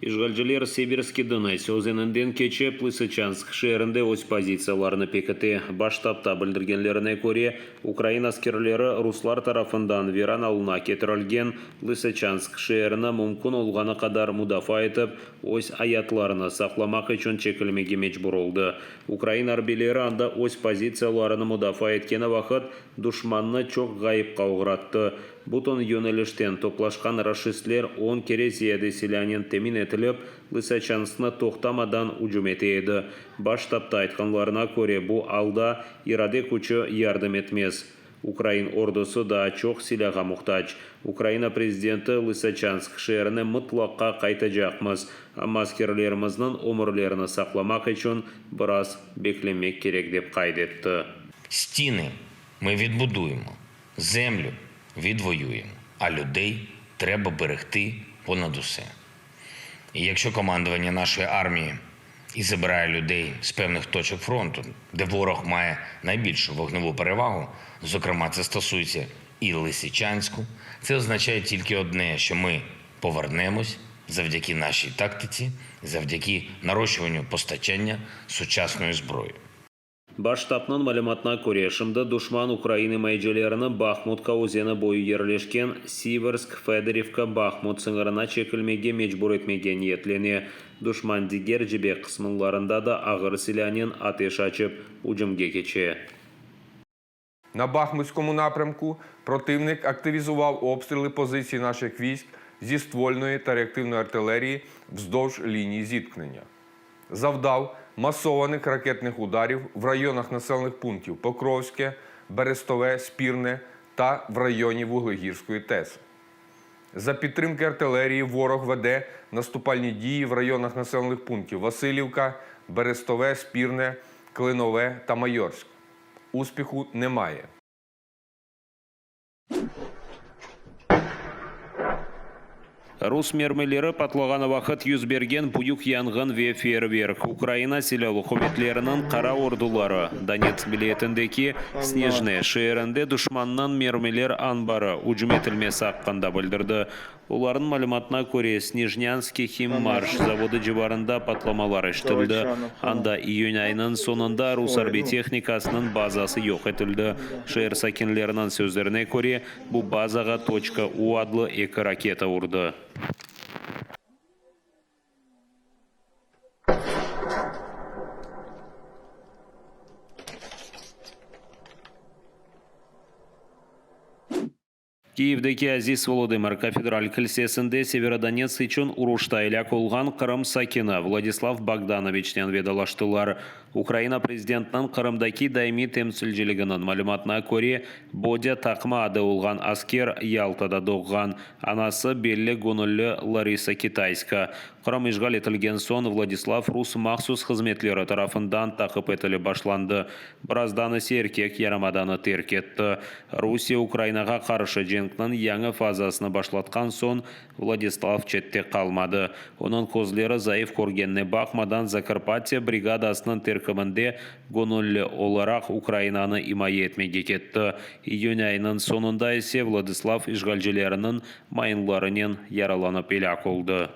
İşğalciler Severskiy Donets özeninden keçip, Lısıçansk şeerinde öz pozitsiyalarını pekite. Baş ştabda bildirgenlerine köre, ukrain askerleri ruslar tarafından viran alına ketirilgen Lısıçansk şeerini mümkün olğanı qadar mudafaa etip, öz ayatlarını saqlamaq içün çekilmege mecbur oldı. Ukrain arbiyleri anda öz pozitsiyalarını mudafaa etkeni vaqıt duşmannı çoq ğayıpqa oğrattı. Bütün yönelişten toplaşqan raşistler on kere ziyade silânen temin etilip, Lısaçansknı toqtamadan ücüm ete edi. Baş ştabda aytqanlarına köre, bu alda irade küçü yardım etmez. Ukrain ordusı daa çoq silâğa muhtac. Ukraina prezidenti, Lısaçansk şeerine mıtlaqa qaytacaqmız, amma askerlerimizniñ ömürlerini saqlamaq içün biraz beklemek kerek, dep qayd etti. Stinı mı vidbuduyemo, zemlü vidvoyuyemo, a ľudey treba berehti ponad use. І yakщо komandovannâ našої armiyi і zabirає ľudey з pevnih toçok frontu, де ворог має найбільшу вогневу перевагу, зокрема це стосується і Лисичанську, це означає тільки одне, що ми повернемось завдяки нашій тактиці, завдяки нарощуванню постачання сучасної зброї. Baş ştabnıñ malümatına köre, şimdi duşman ukrain imayecilerini Bahmutka özeni boyu yerleşken Siversk, Fedorivka, Bahmut sıñırına çekilmege mecbur etmege niyetlene. Duşman diger cebe qısımlarında da ağır silânen ateş açıp, ücümge keçe. На Бахмутському напрямку противник активізував обстріли позицій наших військ зі ствольної та реактивної артилерії вздовж лінії зіткнення. Завдав масованих ракетних ударів в районах населених пунктів Покровське, Берестове, Спірне та в районі Вуглегірської ТЕС. За підтримки артилерії ворог веде наступальні дії в районах населених пунктів Васильівка, Берестове, Спірне, Клинове та Майорськ. Успіху немає. Rus mermileri patlağanı vaqıt 1bergen büyük yanğın ve feyyerverk Ukrayina Silâlı quvetleriniñ qara orduları Donetsk vilâyetindeki Snejne şeerinde duşmannıñ mermiler anbarı ücüm etilmesi aqqında bildirdi. Olarnıñ malümatına köre, Snejnânskiy himmaş zavodı civarında patlamalar eşitildi, anda iyün ayınıñ soñunda rus arbiy tehnikasınıñ bazası yoq etildi. Şeer sakinleriniñ sözlerine köre, bu bazağa Toçka U adlı eki raketa urdı. Kiyevdeki Aziz Volodımır kafedral kilsesinde Severodonetsk içün uruşta elâk olğan Qırım sakini Vladislav Bogdanoviçnen vedalaştılar. Ukraina prezidentiniñ Qırımdaki daimiy temsilciliginiñ malümatına köre, Bodâ taqma adı olğan asker Yaltada doğğan. Anası, belli göñülli Larisa Kitayska. Qırım işğal etilgen soñ Vladislav rus mahsus hızmetleri tarafından taqip etilip başlandı. Birazdan ise erkek yarımadanı terk etti. Rusiye Ukrainağa qarşı cenkniñ yañı fazasını başlatqan soñ Vladislav çette qalmadı. Onıñ közleri zayıf körgenine baqmadan Zakarpattiya brigadasınıñ terkibinde göñülli olaraq Ukrainanı imaye etmege ketti. İyün ayınıñ soñunda ise Vladislav işğalcileriniñ mayınlarınen yaralanıp elâk oldı.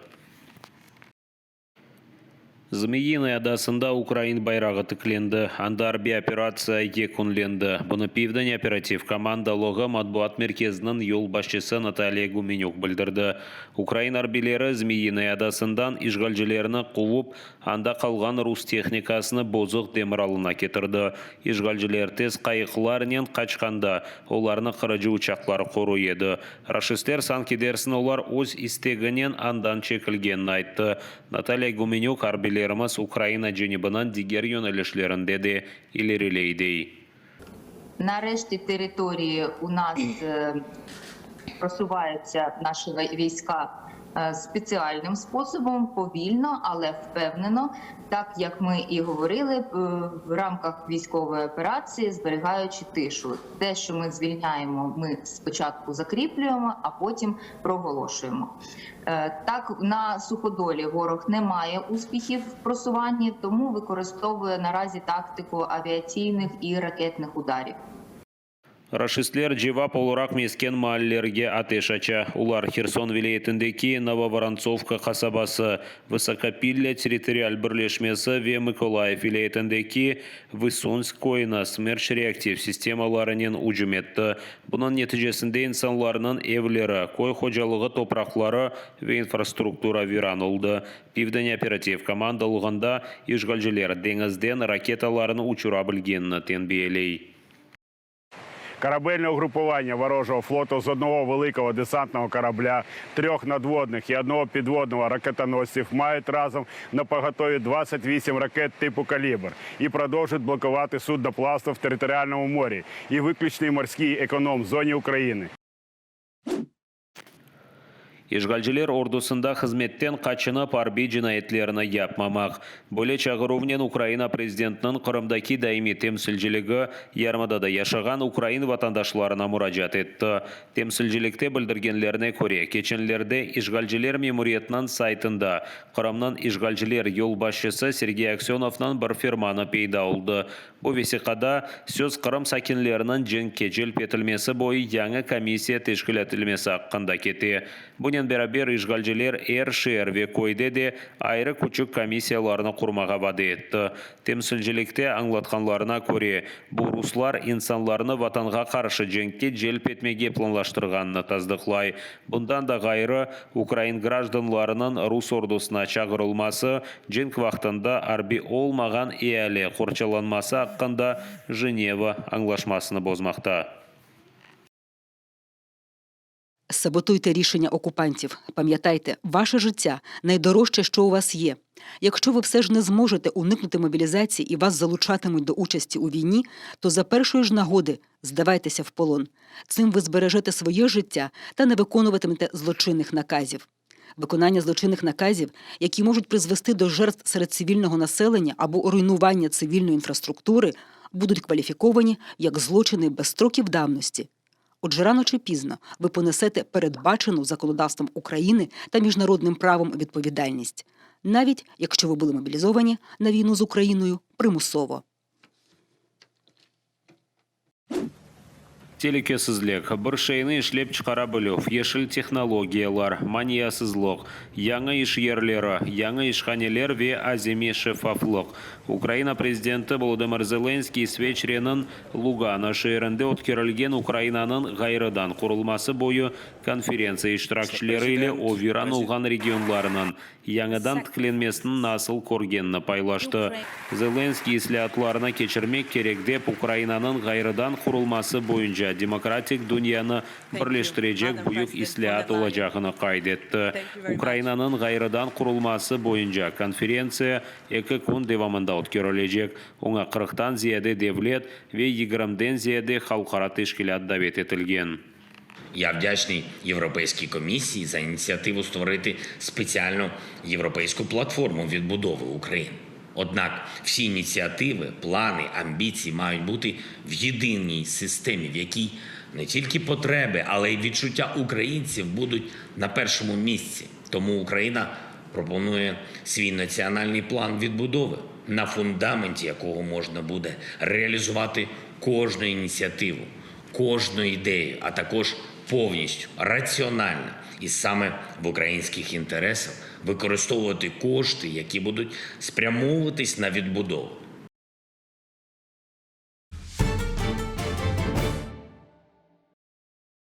Zmiyinıy adasında ukrain bayrağı tiklendi, anda arbiy operatsiya yekünlendi. Bunı Pivden operativ komandalığı matbuat merkeziniñ yolbaşçısı Nataliya Gümenük bildirdi. Ukrain arbiyleri Zmiyinıy adasından işğalcilerni quvıp, anda qalğan rus tehnikasını bozuq demiralına ketirdi. İşğalciler tez qayıqlarnen qaçqanda, olarnı qırıcı uçaqlar qoruy edi. Raşistler sanki dersin olar öz isteginen andan çekilgenini ayttı. Natalya Gümenük, Arbiylerimiz Ukraina cenübiniñ diger yönelişlerinde de ileriley, dey. Na reşti territoriyi u nas prosuvayutsâ naşi viyska spetsialnım sposobom, povilno, ale vpevneno, tak yak mı i govorili, v ramkah viyskovoyi operatsiyi, zberigaючи tişu. Te, şo mı zvilnyayemo, mı spoçatku zakrіplюємо, a potim progoloşuyemo. Так, на суходолі ворог не має успіхів в просуванні, тому використовує наразі тактику авіаційних і ракетних ударів. Raşistler cevap olaraq mesken maallerge ateş aça. Olar Herson vilâyetindeki Novovorontsovka qasabası, Vısokopillâ territorial birleşmesi ve Mıkolayıv vilâyetindeki Vısonsk köyüne Smerç reaktiv sistemalarınen ücüm etti. Bunıñ neticesinde insanlarnıñ evleri, köy hocalığı topraqları ve infrastruktura viran oldı. Pivdenne operativ komandalığında işğalciler deñizden raketalarnı uçura bilgenini tenbiyeley. Корабельне угрупування ворожого флоту з одного великого десантного корабля, трьох надводних і одного підводного ракетоносців мають разом на поготові 28 ракет типу «Калібр» і продовжують блокувати судноплавство в територіальному морі і виключній морській економ-зоні України. İşğalciler ordusında hızmetten qaçınıp arbiy cinayetlerni yapmamaq. Böyle çağıruvnen Ukraina prezidentiniñ Qırımdaki daimiy temsilciligi yarımadada yaşağan ukrain vatandaşlarına muracaat etti. Temsilcilikte bildirgenlerine köre, keçenlerde işğalciler memuriyetiniñ saytında Qırımnıñ işğalciler yolbaşçısı Sergey Aksönovnıñ bir fermanı peyda oldı. Bu vesiqada söz Qırım sakinleriniñ cenkke celp etilmesi boyu yañı komissiya teşkil etilmesi aqqında kete. Bunen beraber işğalciler er şeer ve köyde de ayrı küçük komissiyalarnı qurmağa vade etti. Temsilcilikte añlatqanlarına köre, bu ruslar insanlarnı Vatanğa qarşı cenkke celp etmege planlaştırğanını tasdıqlay. Bundan da ğayrı, ukrain grajdanlarınıñ rus ordusına çağırılması, cenk vaqtında arbiy olmağan eali qorçalanması aqqında Jeneva añlaşmasını bozmaqta. Саботуйте рішення окупантів. Пам'ятайте, ваше життя найдорожче, що у вас є. Якщо ви все ж не зможете уникнути мобілізації і вас залучатимуть до участі у війні, то за першої ж нагоди здавайтеся в полон. Цим ви збережете своє життя та не виконуватимете злочинних наказів. Виконання злочинних наказів, які можуть призвести до жертв серед цивільного населення або руйнування цивільної інфраструктури, будуть кваліфіковані як злочини без строків давності. Отже, рано чи пізно ви понесете передбачену законодавством України та міжнародним правом відповідальність, навіть якщо ви були мобілізовані на війну з Україною примусово. Telükesizlik, bir şeyni işlep çıqara bilüv, yeşil tehnologiyalar, maniasızlıq, yañı iş yerleri, yañı işhaneler ve azamiy şeffaflıq. Ukraina prezidenti Volodımır Zelenskıy İsveçreniñ Lugano şeerinde ötkerilgen Ukrainanıñ ğayrıdan qurulması boyu konferentsiya iştirakçileri ile o viran olğan regionlarınıñ yañıdan tiklenmesini nasıl körgenini paylaştı. Zelenskıy islâatlarnı keçirmek kerek dep, Ukrainanıñ ğayrıdan qurulması boyunca demokratik dünyanı birleştirecek büyük islâat olacağını qayd etti. Ukrainanıñ ğayrıdan qurulması boyunca konferentsiya eki kün devamında ötkerilecek. Oña qırqtan ziyade devlet ve yigirmiden ziyade halqara teşkilât davet etilgen. Я вдячний Європейській комісії за ініціативу створити спеціальну європейську платформу відбудови України. Однак всі ініціативи, плани, амбіції мають бути в єдиній системі, в якій не тільки потреби, але й відчуття українців будуть на першому місці. Тому Україна пропонує свій національний план відбудови, на фундаменті якого можна буде реалізувати кожну ініціативу, кожну ідею, а також повністю раціонально і саме в українських інтересах використовувати кошти, які будуть спрямовуватись на відбудову.